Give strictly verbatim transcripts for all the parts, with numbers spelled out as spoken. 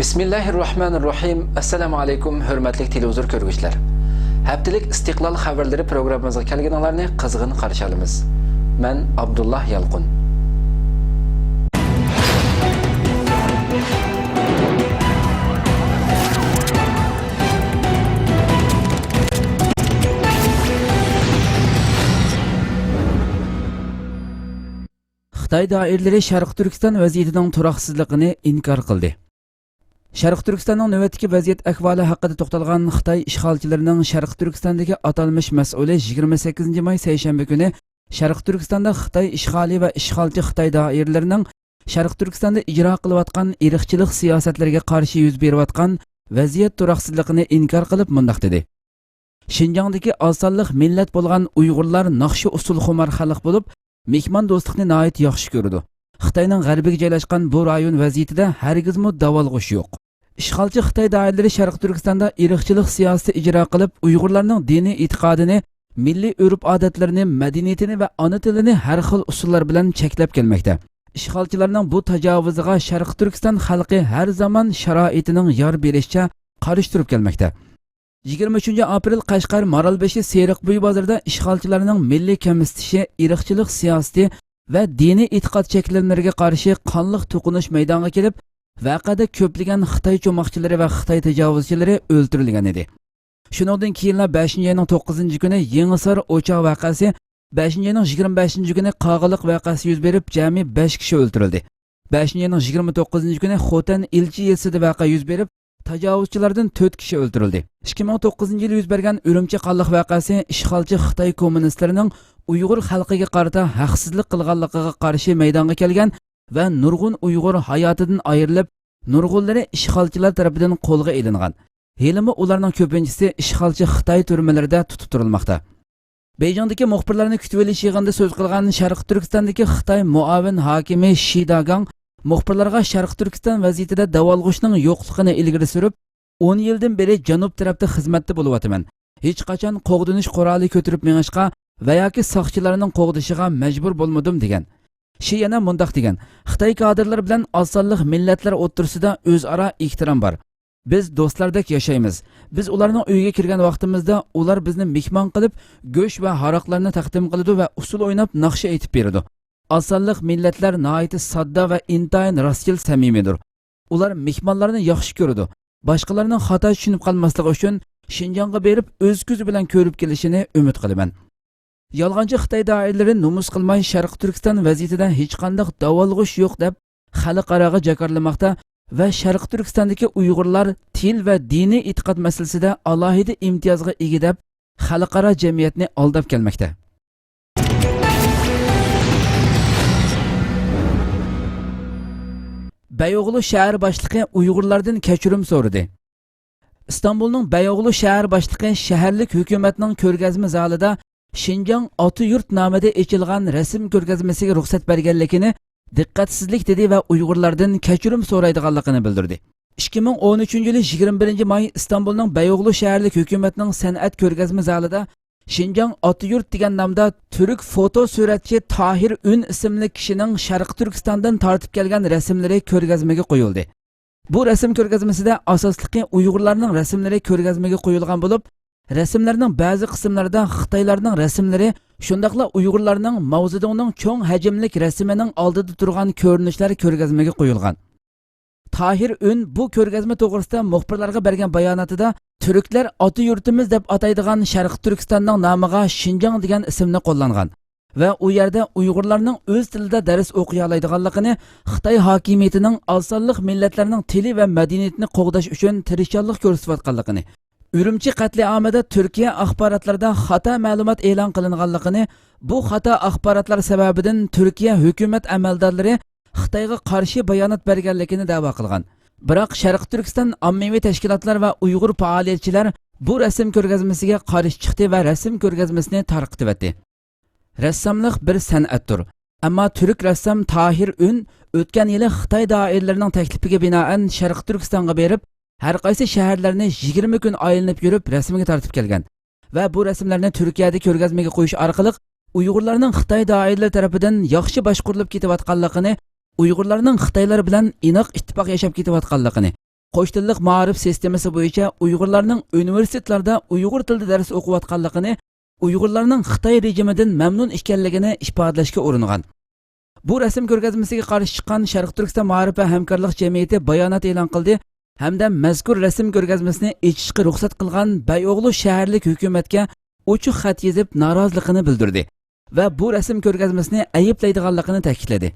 بىسمىللاھىررەھمانىررەھىم. ئەسسالامۇ ئەلەيكۇم، ھۆرمەتلىك تېلېۋىزور كۆرگۈچىلەر. ھەپتىلىك ئىستىقلال خەۋەرلىرى پروگراممىمىزغا كەلگىنىڭلارنى قىزغىن قارشى ئالىمىز. مەن ئابدۇللا يالقۇن. خىتاي دائىرىلىرى شەرقىي تۈركىستان ۋەزىيىتىنىڭ تۇراقسىزلىقىنى ئىنكار قىلدى. شەرقىي تۈركىستاننىڭ نۆۋەتتىكى ۋەزىيەت ئەھۋالى ھەققىدە توختالغان خىتاي ئىشغالچىلىرىنىڭ شەرقىي تۈركىستاندىكى ئاتالمىش مەسئۇلى يىگىرمە سەككىزىنچى ماي سەيشەنبە كۈنى شەرقىي تۈركىستاندا خىتاي ئىشغالى ۋە ئىشغالچى خىتاي دائىرىلىرىنىڭ شەرقىي تۈركىستاندا ئىجرا قىلىۋاتقان ئىرقچىلىق سىياسەتلىرىگە قارشى يۈز بېرىۋاتقان ۋەزىيەت تۇراقسىزلىقىنى ئىنكار قىلىپ مۇنداق دېدى: شىنجاڭدىكى ئاز سانلىق مىللەت بولغان ئۇيغۇرلار ناخشا ئۇسسۇلخۇمار خەلق بولۇپ، مېھماندوستلۇقنى ناھايىتى ياخشى كۆرىدۇ. خىتاينىڭ غەربىگە جايلاشقان بۇ رايون ۋەزىيىتىدە ھەرگىزمۇ داۋالغۇش يوق. ئىشغالچى خىتاي دائىرىلىرى شەرقىي تۈركىستاندا ئىرقچىلىق سىياسىتى ئىجرا قىلىپ، ئۇيغۇرلارنىڭ دىنىي ئېتىقادىنى، مىللىي ئۆرپ-ئادەتلىرىنى، مەدەنىيىتىنى ۋە ئانا تىلىنى ھەر خىل ئۇسۇللار بىلەن چەكلەپ كەلمەكتە. ئىشغالچىلارنىڭ بۇ تاجاۋۇزىغا شەرقىي تۈركىستان خەلقى ھەر زامان شارائىتىنىڭ يار بېرىشىچە قارشى تۇرۇپ كەلمەكتە. يىگىرمە ئۈچىنچى ئاپرېل قەشقەر مارالبېشى سېرىق بويى بازىرىدا ئىشغالچىلارنىڭ مىللىي كەمسىتىشى، ئىرقچىلىق سىياسىتى ۋە دىنىي ئېتىقاد چەكلىمىلىرىگە قارشى قانلىق توقۇنۇش مەيدانغا كېلىپ، ۋەقەدە كۆپلىگەن خىتاي چوماقچىلىرى ۋە خىتاي تاجاۋۇزچىلىرى ئۆلتۈرۈلگەن ئىدى. شۇنىڭدىن كېيىنلا بەشىنچى ئاينىڭ توققۇزىنچى كۈنى يېڭىسار ئوچاق ۋەقەسى، بەشىنچى ئاينىڭ يىگىرمە بەشىنچى كۈنى قاغىلىق ۋەقەسى يۈز بېرىپ، جەمئىي بەش كىشى ئۆلتۈرۈلدى. بەشىنچى ئاينىڭ يىگىرمە توققۇزىنچى كۈنى خوتەن ئىلچى يېزىسىدا ۋەقە يۈز بېرىپ، تاجاۋۇزچىلاردىن تۆت كىشى ئۆلتۈرۈلدى. ئىككى مىڭ توققۇزىنچى يىلى يۈز بەرگەن ئۈرۈمچى قانلىق ۋەقەسى ئىشغالچى خىتاي كوممۇنىستلىرىنىڭ ئۇيغۇر خەلقىگە قارىتا ھەقسىزلىق قىلغانلىقىغا قارشى مەيدانغا كەلگەن ۋە نۇرغۇن ئۇيغۇر ھاياتىدىن ئايرىلىپ، نۇرغۇنلىرى ئىشغالچىلار تەرىپىدىن قولغا ئېلىنغان. ھېلىمۇ ئۇلارنىڭ كۆپىنچىسى ئىشغالچى خىتاي تۈرمىلىرىدە تۇتۇپ تۇرۇلماقتا. بېيجىڭدىكى مۇخبىرلارنى كۈتۈۋېلىش يىغىنىدا سۆز قىلغان شەرقىي تۈركىستاندىكى خىتاي مۇئاۋىن ھاكىمى شى داگاڭ مۇخبىرلارغا شەرقىي تۈركىستان ۋەزىيىتىدە داۋالغۇشنىڭ يوقلۇقىنى ئىلگىرى سۈرۈپ، ئون يىلدىن بېرى جەنۇب تەرەپتە خىزمەتتە بولۇۋاتىمەن. ھېچقاچان قوغدىنىش قورالى كۆتۈرۈپ مېڭىشقا ۋە ياكى ساقچىلارنىڭ قوغدىشىغا مەجبۇر بولمىدىم، دېگەن. شى يەنە مۇنداق دېگەن: خىتاي كادىرلىرى بىلەن ئاز سانلىق مىللەتلەر ئوتتۇرىسىدا ئۆزئارا ئېھتىرام بار. بىز دوستلاردەك ياشايمىز. بىز ئۇلارنىڭ ئۆيىگە كىرگەن ۋاقتىمىزدا، ئۇلار بىزنى مېھمان قىلىپ، گۆش ۋە ھاراقلارنى تەقدىم قىلىدۇ ۋە ئۇسسۇل ئويناپ ناخشا ئېيتىپ بېرىدۇ. ئاز سانلىق مىللەتلەر ناھايىتى ساددا ۋە ئىنتايىن راستچىل، سەمىمىيدۇر. ئۇلار مېھمانلارنى ياخشى كۆرىدۇ. باشقىلارنىڭ خاتا چۈشىنىپ قالماسلىقى ئۈچۈن شىنجاڭغا بېرىپ، ئۆز كۆزى بىلەن كۆرۈپ كېلىشىنى ئۈمىد قىلىمەن. يالغانچى خىتاي دائىرىلىرى نومۇس قىلماي، شەرقىي تۈركىستان ۋەزىيىتىدە ھېچقانداق داۋالغۇش يوق دەپ، خەلقئاراغا جاكارلىماقتا ۋە شەرقىي تۈركىستاندىكى ئۇيغۇرلار تىل ۋە دىنىي ئېتىقاد مەسىلىسىدە ئالاھىدە ئىمتىيازغا ئىگە دەپ، خەلقئارا جەمئىيەتنى ئالداپ كەلمەكتە. بەيئوغلۇ شەھەر باشلىقى ئۇيغۇرلاردىن كەچۈرۈم سورىدى. ئىستانبۇلنىڭ بەيئوغلۇ شەھەر باشلىقى شەھەرلىك ھۆكۈمەتنىڭ كۆرگەزمە زالىدا شىنجاڭ ئاتا يۇرت نامىدا ئېچىلغان رەسىم كۆرگەزمىسىگە رۇخسەت بەرگەنلىكىنى دىققەتسىزلىك دېدى ۋە ئۇيغۇرلاردىن كەچۈرۈم سورايدىغانلىقىنى بىلدۈردى. ئىككى مىڭ ئون ئۈچىنچى يىلى يىگىرمە بىرىنچى ماي ئىستانبۇلنىڭ بەيئوغلۇ شەھەرلىك ھۆكۈمەتنىڭ سەنئەت كۆرگەزمە زالىدا شىنجاڭ ئاتا يۇرت دېگەن نامدا تۈرك فوتو سۈرەتچى تاھىر ئۈن ئىسىملىك كىشىنىڭ شەرقىي تۈركىستاندىن تارتىپ كەلگەن رەسىملىرى كۆرگەزمىگە قويۇلدى. بۇ رەسىم كۆرگەزمىسىدە ئاساسلىقى ئۇيغۇرلارنىڭ رەسىملىرى كۆرگەزمىگە قويۇلغان بولۇپ، رەسىملەرنىڭ بەزى قىسىملىرىدا خىتايلارنىڭ رەسىملىرى، شۇنداقلا ئۇيغۇرلارنىڭ ماۋزېدۇڭنىڭ چوڭ ھەجىملىك رەسىمىنىڭ ئالدىدا تۇرغان كۆرۈنۈشلەر كۆرگەزمىگە قويۇلغان. تاھىر ئۈن بۇ كۆرگەزمە توغرىسىدا مۇخبىرلارغا بەرگەن باياناتىدا، تۈركلەر ئاتا يۇرتىمىز دەپ ئاتايدىغان شەرقىي تۈركىستاننىڭ نامىغا شىنجاڭ دېگەن ئىسىمنى قوللانغان ۋە ئۇ يەردە ئۇيغۇرلارنىڭ ئۆز تىلىدا دەرس ئوقۇيالايدىغانلىقىنى، خىتاي ھاكىمىيىتىنىڭ ئاز سانلىق مىللەتلەرنىڭ تىلى ۋە مەدەنىيىتىنى قوغداش ئۈچۈن تىرىشچانلىق كۆرسىتىۋاتقانلىقىنى، ئۈرۈمچى قەتلىئامىدا تۈركىيە ئاخباراتلىرىدا خاتا مەلۇمات ئېلان قىلىنغانلىقىنى، بۇ خاتا ئاخباراتلار سەۋەبىدىن تۈركىيە ھۆكۈمەت ئەمەلدارلىرى خىتايغا قارشى بايانات بەرگەنلىكىنى دەۋا قىلغان. بىراق شەرقىي تۈركىستان ئاممىۋى تەشكىلاتلار ۋە ئۇيغۇر پائالىيەتچىلەر بۇ رەسىم كۆرگەزمىسىگە قارشى چىقتى ۋە رەسىم كۆرگەزمىسىنى تارقىتىۋەتتى. رەسساملىق بىر سەنئەتتۇر. ئەمما تۈرك رەسسام تاھىر ئۈن ئۆتكەن يىلى خىتاي دائىرىلىرىنىڭ تەكلىپىگە بىنائەن شەرقىي تۈركىستانغا بېرىپ، ھەر قايسى شەھەرلەرنى يىگىرمە كۈن ئايلىنىپ يۈرۈپ رەسىمگە تارتىپ كەلگەن ۋە بۇ رەسىملەرنى تۈركىيەدە كۆرگەزمىگە قويۇش ئارقىلىق ئۇيغۇرلارنىڭ خىتاي دائىرىلىرى تەرىپىدىن ياخشى باشقۇرۇلۇپ كېتىۋاتقانلىقىنى، ئۇيغۇرلارنىڭ خىتايلار بىلەن ئىناق ئىتتىپاق ياشاپ كېتىۋاتقانلىقىنى، قوش تىللىق مائارىپ سىستېمىسى بويىچە ئۇيغۇرلارنىڭ ئۇنىۋېرسىتېتلاردا ئۇيغۇر تىلىدا دەرس ئوقۇۋاتقانلىقىنى، ئۇيغۇرلارنىڭ خىتاي رېجىمىدىن مەمنۇن ئىكەنلىكىنى ئىپادىلەشكە ئۇرۇنغان. بۇ رەسىم كۆرگەزمىسىگە قارشى چىققان شەرقىي تۈركىستان مائارىپ ۋە ھەمكارلىق جەمئىيىتى بايانات ئېلان قىلدى ھەمدە مەزكۇر رەسىم كۆرگەزمىسىنى ئېچىشقا رۇخسەت قىلغان بەيئوغلۇ شەھەرلىك ھۆكۈمەتكە ئوچۇق خەت يېزىپ نارازىلىقىنى بىلدۈردى ۋە بۇ رەسىم كۆرگەزمىسىنى ئەيىبلەيدىغانلىقىنى تەكىتلىدى.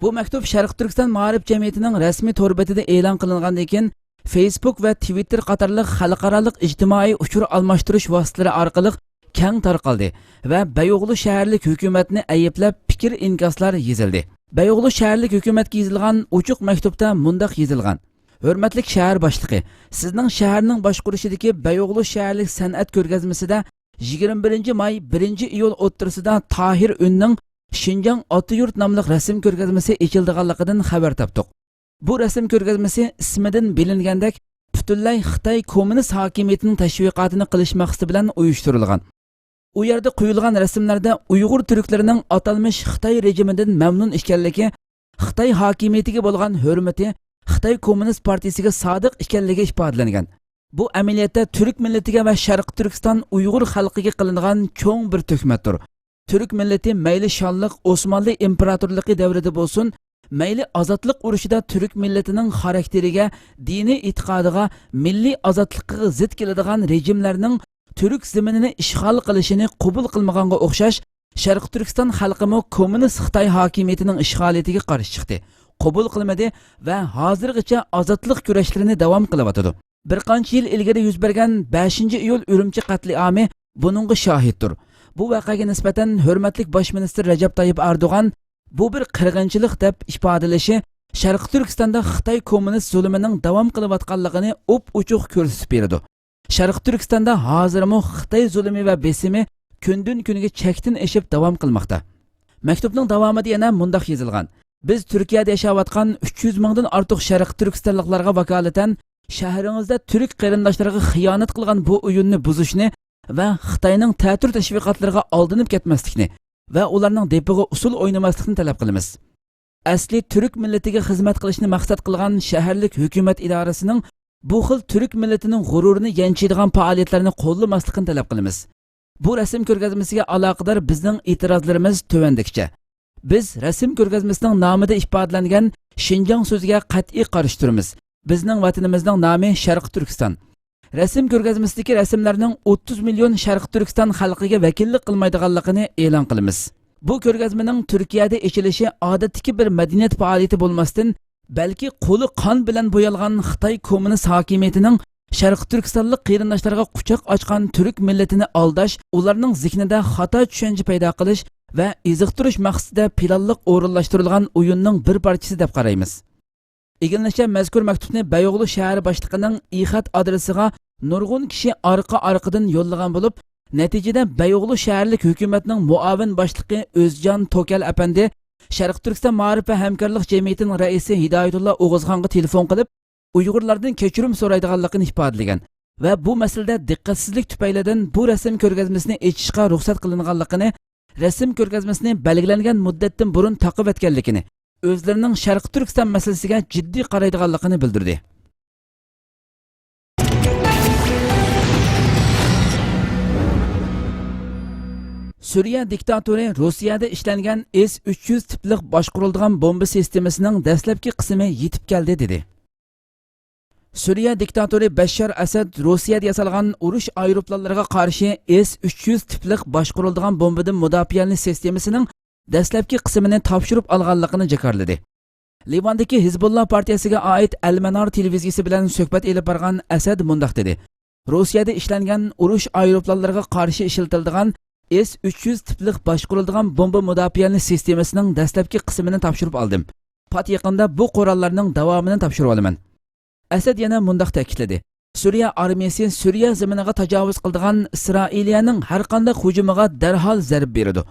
بۇ مەكتۇپ شەرقىي تۈركىستان مائارىپ جەمئىيىتىنىڭ رەسمىي تور بېتىدە ئېلان قىلىنغاندىن كېيىن، فېيسبۇك ۋە تىۋىتتېر قاتارلىق خەلقئارالىق ئىجتىمائىي ئۇچۇر ئالماشتۇرۇش ۋاسىتىلىرى ئارقىلىق كەڭ تارقالدى ۋە بەيئوغلۇ شەھەرلىك ھۆكۈمەتنى ئەيىبلەپ پىكىر ئىنكاسلار يېزىلدى. بەيئوغلۇ شەھەرلىك ھۆكۈمەتكە يېزىلغان ئوچۇق مەكتۇپتا مۇنداق يېزىلغان: ھۆرمەتلىك شەھەر باشلىقى، سىزنىڭ شەھەرنىڭ باشقۇرۇشىدىكى بەيئوغلۇ شەھەرلىك سەنئەت كۆرگەزمىسىدە يىگىرمە بىرىنچى ماي، بىرىنچى ئىيۇل ئوتتۇرىسىدا تاھىر ئۈننىڭ شىنجاڭ ئاتا يۇرت ناملىق رەسىم كۆرگەزمىسى ئېچىلىدىغانلىقىدىن خەۋەر تاپتۇق. بۇ رەسىم كۆرگەزمىسى ئىسمىدىن بىلىنگەندەك، پۈتۈنلەي خىتاي كوممۇنىست ھاكىمىيىتىنىڭ تەشۋىقاتىنى قىلىش مەقسىتى بىلەن ئۇيۇشتۇرۇلغان. ئۇ يەردە قويۇلغان رەسىملەردە ئۇيغۇر تۈركلىرىنىڭ ئاتالمىش خىتاي رېجىمىدىن مەمنۇن ئىكەنلىكى، خىتاي ھاكىمىيىتىگە بولغان ھۆرمىتى، خىتاي كوممۇنىست پارتىيىسىگە سادىق ئىكەنلىكى ئىپادىلەنگەن. بۇ ئەمەلىيەتتە تۈرك مىللىتىگە ۋە شەرقىي تۈركىستان ئۇيغۇر خەلقىگە قىلىنغان چوڭ بىر تۆھمەتتۇر. تۈرك مىللىتى مەيلى شانلىق ئوسمانلى ئىمپېراتورلۇقى دەۋرىدە بولسۇن، مەيلى ئازادلىق ئۇرۇشىدا تۈرك مىللىتىنىڭ خاراكتېرىگە، دىنىي ئېتىقادىغا، مىللىي ئازادلىقىغا زىت كېلىدىغان رېجىملەرنىڭ تۈرك زېمىنىنى ئىشغال قىلىشىنى قوبۇل قىلمىغانغا ئوخشاش، شەرقىي تۈركىستان خەلقىمۇ كوممۇنىست خىتاي ھاكىمىيىتىنىڭ ئىشغالىيىتىگە قارشى چىقتى، قوبۇل قىلمىدى ۋە ھازىرغىچە ئازادلىق كۈرەشلىرىنى داۋام قىلىۋاتىدۇ. بىر قانچە يىل ئىلگىرى يۈز بەرگەن بەشىنچى ئىيۇل ئۈرۈمچى قەتلىئامى بۇنىڭغا شاھىتتۇر. بۇ ۋەقەگە نىسبەتەن ھۆرمەتلىك باش مىنىستىر رەجەپ تايىپ ئەردوغان بۇ بىر قىرغىنچىلىق دەپ ئىپادىلىشى شەرقىي تۈركىستاندا خىتاي كوممۇنىست زۇلۇمىنىڭ داۋام قىلىۋاتقانلىقىنى ئوپئوچۇق كۆرسىتىپ بېرىدۇ. شەرقىي تۈركىستاندا ھازىرمۇ خىتاي زۇلۇمى ۋە بېسىمى كۈندىن-كۈنگە چەكتىن ئېشىپ داۋام قىلماقتا. مەكتۇپنىڭ داۋامىدا يەنە مۇنداق يېزىلغان: بىز تۈركىيەدە ياشاۋاتقان ئۈچ يۈز مىڭدىن ئارتۇق شەرقىي تۈركىستانلىقلارغا ۋاكالىتەن، شەھىرىڭىزدە تۈرك قېرىنداشلىرىغا خىيانەت قىلغان بۇ ئويۇننى بۇزۇشنى ۋە خىتاينىڭ تەتۈر تەشۋىقاتلىرىغا ئالدىنىپ كەتمەسلىكنى ۋە ئۇلارنىڭ دېپىغا ئۇسۇل ئوينىماسلىقنى تەلەپ قىلىمىز. ئەسلى تۈرك مىللىتىگە خىزمەت قىلىشنى مەقسەت قىلغان شەھەرلىك ھۆكۈمەت ئىدارىسىنىڭ بۇ خىل تۈرك مىللىتىنىڭ غۇرۇرىنى يەنچۈيدىغان پائالىيەتلەرنى قوللىماسلىقىنى تەلەپ قىلىمىز. بۇ رەسىم كۆرگەزمىسىگە ئالاقىدار بىزنىڭ ئېتىرازلىرىمىز تۆۋەندىكىچە. بىز رەسىم كۆرگەزمىسىنىڭ نامىدا ئىپادىلەنگەن شىنجاڭ سۆزىگە قەتئىي قارشى تۇرىمىز. بىزنىڭ ۋەتىنىمىزنىڭ نامى شەرقىي تۈركىستان. رەسىم كۆرگەزمىسىدىكى رەسىملەرنىڭ ئوتتۇز مىليون شەرقىي تۈركىستان خەلقىگە ۋەكىللىك قىلمايدىغانلىقىنى ئېلان قىلىمىز. بۇ كۆرگەزمىنىڭ تۈركىيەدە ئېچىلىشى ئادەتتىكى بىر مەدەنىيەت پائالىيىتى بولماستىن، بەلكى قولى قان بىلەن بويالغان خىتاي كوممۇنىست ھاكىمىيىتىنىڭ شەرقىي تۈركىستانلىق قېرىنداشلارغا قۇچاق ئاچقان تۈرك مىللىتىنى ئالداش، ئۇلارنىڭ زېھنىدە خاتا چۈشەنچە پەيدا قىلىش ۋە ئېزىقتۇرۇش مەقسىتىدە پىلانلىق ئورۇنلاشتۇرۇلغان ئويۇننىڭ بىر پارچىسى دەپ قارايمىز. ئىگىلىنىشىچە، مەزكۇر مەكتۇپنى بەيئوغلۇ شەھەر باشلىقىنىڭ ئېخەت ئادرېسىغا نۇرغۇن كىشى ئارقا-ئارقىدىن يوللىغان بولۇپ، نەتىجىدە بەيئوغلۇ شەھەرلىك ھۆكۈمەتنىڭ مۇئاۋىن باشلىقى ئۆزجان توكەل ئەپەندى شەرقىي تۈركىستان مائارىپ ۋە ھەمكارلىق جەمئىيىتىنىڭ رەئىسى ھىدايەتۇللا ئوغۇزخانغا تېلېفون قىلىپ، ئۇيغۇرلاردىن كەچۈرۈم سورايدىغانلىقىنى ئىپادىلىگەن ۋە بۇ مەسىلىدە دىققەتسىزلىك تۈپەيلىدىن بۇ رەسىم كۆرگەزمىسىنى ئېچىشقا رۇخسەت قىلىنغانلىقىنى، رەسىم كۆرگەزمىسىنى بەلگىلەنگەن مۇددەتتىن بۇرۇن تاقىۋەتكەنلىكىنى، ئۆزلىرىنىڭ شەرقىي تۈركىستان مەسىلىسىگە جىددىي قارايدىغانلىقىنى بىلدۈردى. سۈرىيە دىكتاتورى روسىيەدە ئىشلەنگەن ئېس ئۈچ يۈز تىپلىق باشقۇرۇلىدىغان بومبا سىستېمىسىنىڭ دەسلەپكى قىسمى يېتىپ كەلدى، دېدى. سۈرىيە دىكتاتورى بەششار ئەسەد روسىيەدە ياسالغان ئۇرۇش ئايروپىلانلىرىغا قارشى ئېس ئۈچ يۈز تىپلىق باشقۇرۇلىدىغان بومبىدىن مۇداپىئەلىنىش سىستېمىسىنىڭ دەسلەپكى قىسمىنى تاپشۇرۇپ ئالغانلىقىنى جاكارلىدى. لىۋاندىكى ھىزبۇللا پارتىيەسىگە ئائىت ئەل مەنار تېلېۋىزىيىسى بىلەن سۆھبەت ئېلىپ بارغان ئەسەد مۇنداق دېدى: روسىيەدە ئىشلەنگەن ئۇرۇش ئايروپىلانلىرىغا قارشى ئىشلىتىلىدىغان ئېس ئۈچ يۈز تىپلىق باشقۇرۇلىدىغان بومبا مۇداپىئەلىنىش سىستېمىسىنىڭ دەسلەپكى قىسمىنى تاپشۇرۇپ ئالدىم. پات يېقىندا بۇ قوراللارنىڭ داۋامىنى تاپشۇرۇۋالىمەن. ئەسەد يەنە مۇنداق تەكىتلىدى: سۈرىيە ئارمىيەسى سۈرىيە زېمىنىغا تاجاۋۇز قىلىدىغان ئىسرائىلىيەنىڭ ھەرقانداق ھۇجۇمىغا دەرھال زەربە بېرىدۇ.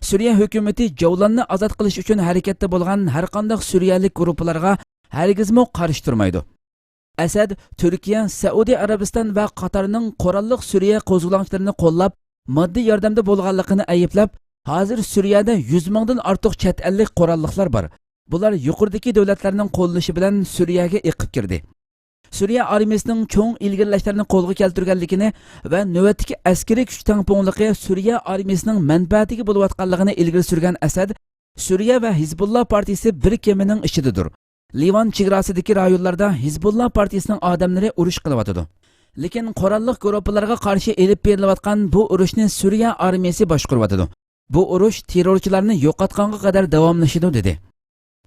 سۈرىيە ھۆكۈمىتى جەۋلاننى ئازاد قىلىش ئۈچۈن ھەرىكەتتە بولغان ھەرقانداق سۈرىيەلىك گۇرۇپپىلارغا ھەرگىزمۇ قارشى تۇرمايدۇ. ئەسەد تۈركىيە، سەئۇدى ئەرەبىستان ۋە قاتارنىڭ قوراللىق سۈرىيە قوزغىلاڭچىلىرىنى قوللاپ، ماددىي ياردەمدە بولغانلىقىنى ئەيىبلەپ، ھازىر سۈرىيەدە يۈز مىڭدىن ئارتۇق چەت ئەللىك قوراللىقلار بار. بۇلار يۇقىرىدىكى دۆلەتلەرنىڭ قوللىشى بىلەن سۈرىيەگە ئېقىپ كىردى. سۈرىيە ئارمىيىسىنىڭ چوڭ ئىلگىرىلەشلەرنى قولغا كەلتۈرگەنلىكىنى ۋە نۆۋەتتىكى ئەسكىرىي كۈچ تەڭپۇڭلۇقى سۈرىيە ئارمىيىسىنىڭ مەنپەئەتىگە بولۇۋاتقانلىقىنى ئىلگىرى سۈرگەن ئەسەد، سۈرىيە ۋە ھىزبۇللا پارتىيىسى بىر كېمىنىڭ ئىچىدىدۇر. لىۋان چېگراسىدىكى رايونلاردا ھىزبۇللا پارتىيىسىنىڭ ئادەملىرى ئۇرۇش قىلىۋاتىدۇ. لېكىن قوراللىق گۇرۇپپىلارغا قارشى ئېلىپ بېرىلىۋاتقان بۇ ئۇرۇشنى سۈرىيە ئارمىيىسى باشقۇرۇۋاتىدۇ. بۇ ئۇرۇش تېررورچىلارنى يوقاتقانغا قەدەر داۋاملىشىدۇ، دېدى.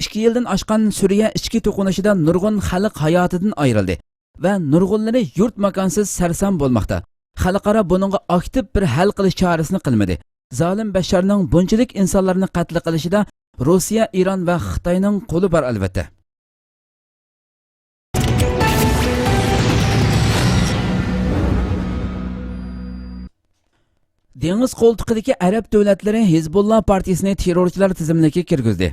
ئىككى يىلدىن ئاشقان سۈرىيە ئىچكى توقۇنۇشىدا نۇرغۇن خەلق ھاياتىدىن ئايرىلدى ۋە نۇرغۇنلىرى يۇرت ماكانسىز سەرسان بولماقتا. خەلقئارا بۇنىڭغا ئاكتىپ بىر ھەل قىلىش چارىسىنى قىلمىدى. زالىم بەششارنىڭ بۇنچىلىك ئىنسانلارنى قەتل قىلىشىدا روسىيە، ئىران ۋە خىتاينىڭ قولى بار، ئەلۋەتتە. دېڭىز قولتۇقىدىكى ئەرەب دۆلەتلىرى ھىزبۇللا پارتىيىسىنى تېررورچىلار تىزىملىكىگە كىرگۈزدى.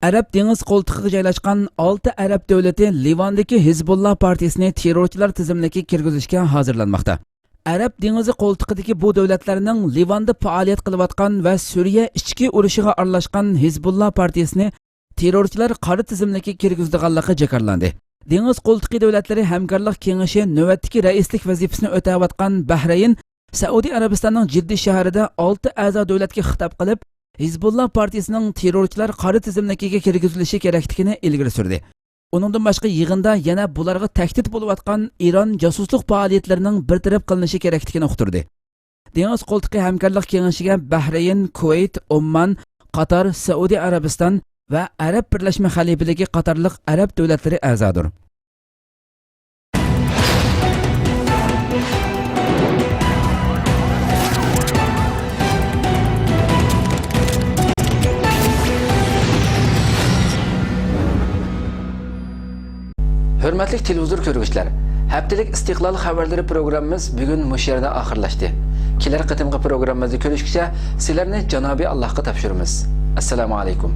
ئەرەب دېڭىز قولتۇقىغا جايلاشقان ئالتە ئەرەب دۆلىتى لىۋاندىكى ھىزبۇللا پارتىيىسىنى تېررورچىلار تىزىملىكىگە كىرگۈزۈشكە ھازىرلانماقتا. ئەرەب دېڭىزى قولتۇقىدىكى بۇ دۆلەتلەرنىڭ لىۋاندا پائالىيەت قىلىۋاتقان ۋە سۈرىيە ئىچكى ئۇرۇشىغا ئارىلاشقان ھىزبۇللا پارتىيىسىنى تېررورچىلار قارا تىزىملىكىگە كىرگۈزىدىغانلىقى جاكارلاندى. دېڭىز قولتۇقى دۆلەتلىرى ھەمكارلىق كېڭىشى نۆۋەتتىكى رەئىسلىك ۋەزىپىسىنى ئۆتەۋاتقان بەھرەيىن، سەئۇدى ئەرەبىستاننىڭ جىددە شەھىرىدە ئالتە ئەزا دۆلەتكە خىتاب قىلىپ، ھىزبۇللا پارتىيىسىنىڭ تېررورچىلار قارا تىزىملىكىگە كىرگۈزۈلۈشى كېرەكلىكىنى ئىلگىرى سۈردى. ئۇنىڭدىن باشقا، يىغىندا يەنە بۇلارغا تەھدىت بولۇۋاتقان ئىران جاسۇسلۇق پائالىيەتلىرىنىڭ بىر تەرەپ قىلىنىشى كېرەكلىكىنى ئۇقتۇردى. دېڭىز قولتۇقى ھەمكارلىق كېڭىشىگە بەھرەيىن، كۇۋەيت، ئوممان، قاتار، سەئۇدى ئەرەبىستان ۋە ئەرەب بىرلەشمە خەلىپىلىكى قاتارلىق ئەرەب دۆلەتلىرى ئەزادۇر. ھۆرمەتلىك تېلېۋىزور كۆرگۈچىلەر، ھەپتىلىك ئىستىقلال خەۋەرلىرى پروگراممىمىز بۈگۈن مۇشۇ يەردە ئاخىرلاشتى. كېلەر قېتىمقى پروگراممىمىزدا كۆرۈشكىچە سىلەرنى جانابىي ئاللاھقا تاپشۇرىمىز. ئەسسالامۇ ئەلەيكۇم.